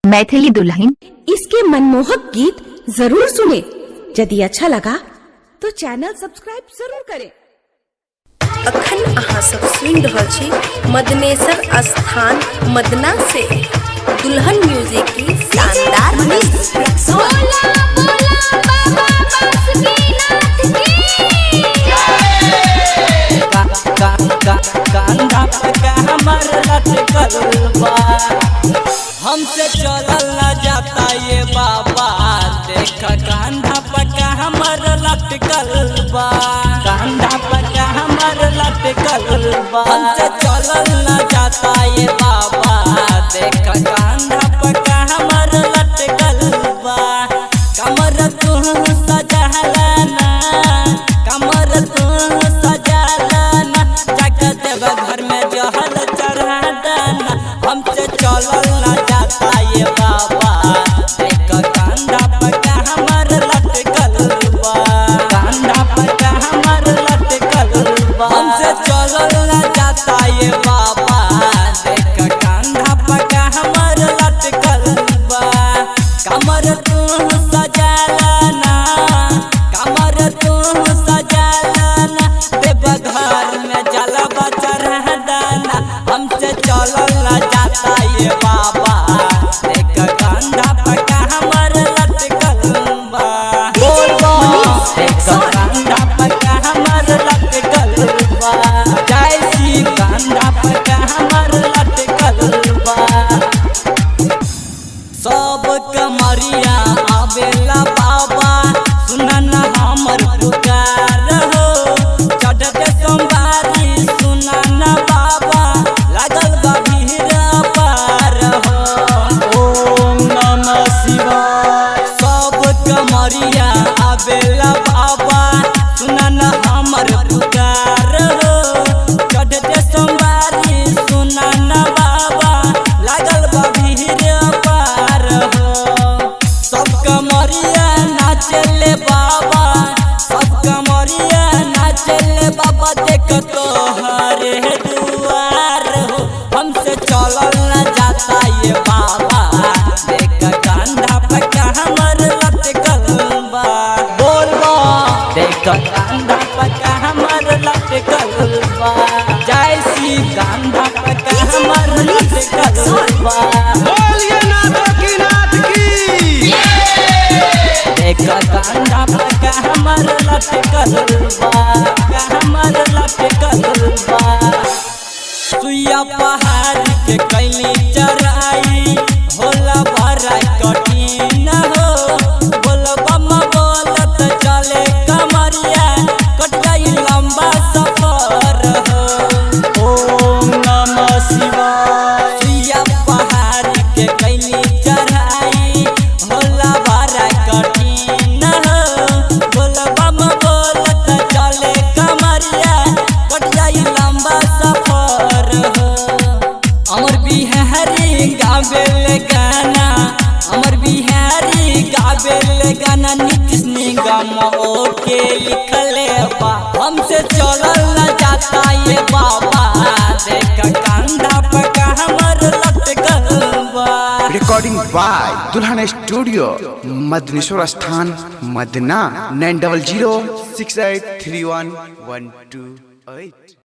मैथिली दुल्हन। इसके मनमोहक गीत जरूर सुने। यदि अच्छा लगा तो चैनल सब्सक्राइब जरूर करें। अखन अहाँ सब सुनि रहल छी मदनेश्वर स्थान मदना से दुल्हन म्यूजिक की शानदार प्रस्तुति। बोला बोला बाबा बासुकीनाथ की। का का का कांधा पे का हमर लटकल बा, हमसे चलल न जाता ये बाबा। देख कांधा पे का हमर लटकल बा, कांधा पे का हमर लटकल बा, हमसे चलल न जाता ये बाबा। देख कांधा पे का हमर लटकल बा, कमर तू सजहलाना, कमर तू सजालाना, जाके देव घर में जहल चढ़ा देना। हमसे चलल न जाता ये बाबा। देख कांधा पका हमर लटकल बा, कांधा पका हमर लटकल बा, हमसे चलल न जाता ये बाबा। देख कांधा पका हमर लटकल बा, कमर तू सजालाना, कमर तू सजालाना, देव घर में जलवा चढ़ा देना। हमसे चलल न जाता ये बाबा। देख कांधा पका हमर लटकल बा, बोल बा। देख कांधा पका हमर लटकल बा, जय श्री कांधा पका हमर लटकल बा। सब कमरिया आवेला बाबा, सुनन हमर पुकार हो। चढ़ते सोमवारी सुनन बाबा, लागल बा भीड़ पार हो। ओम नमः शिवाय। सब कमरिया आवेला बाबा, सुनन हमर पुकार हो। चढ़ते सोमवारी सुनन बाबा, लागल बा भीड़ पार हो। सब कमरिया नाचले बाबा, सब कमरिया नाचले बाबा, देख तोहरे दुआर हो। हमसे चलल न जाता ये बाबा। देख कांधा पका हमर लटकल बा, बोल बा। देख कांधा पका हमर लटकल बा, जय श्री कांधा पका हमर लटकल बा। बोलिए नाथ की नाथ की। देख कांधा पका हमर लटकल बा, हमर लटकल बा। सुइया पहाड़ के कैली चढ़ाई, होला बड़ा कठिन हो। बोल बम बोलत चले कमरिया, कट जाई लंबा सफर हो। ओम नमः शिवाय। सुइया पहाड़ के कैली चढ़ाई, होला बड़ा कठिन हो। बोल बम बोलत चले कमरिया, कट जाई लंबा सफर हो। अमर बिहारी गावेल गाना, अमर बिहारी गावेल गाना, नीतीश निगम ओके लिखले बा। हमसे चलल न जाता ये बाबा। देख कांधा पका हमर लटकल बा। रिकॉर्डिंग बाय दुल्हन स्टूडियो, मदनेश्वर स्थान मदना, 9006831128।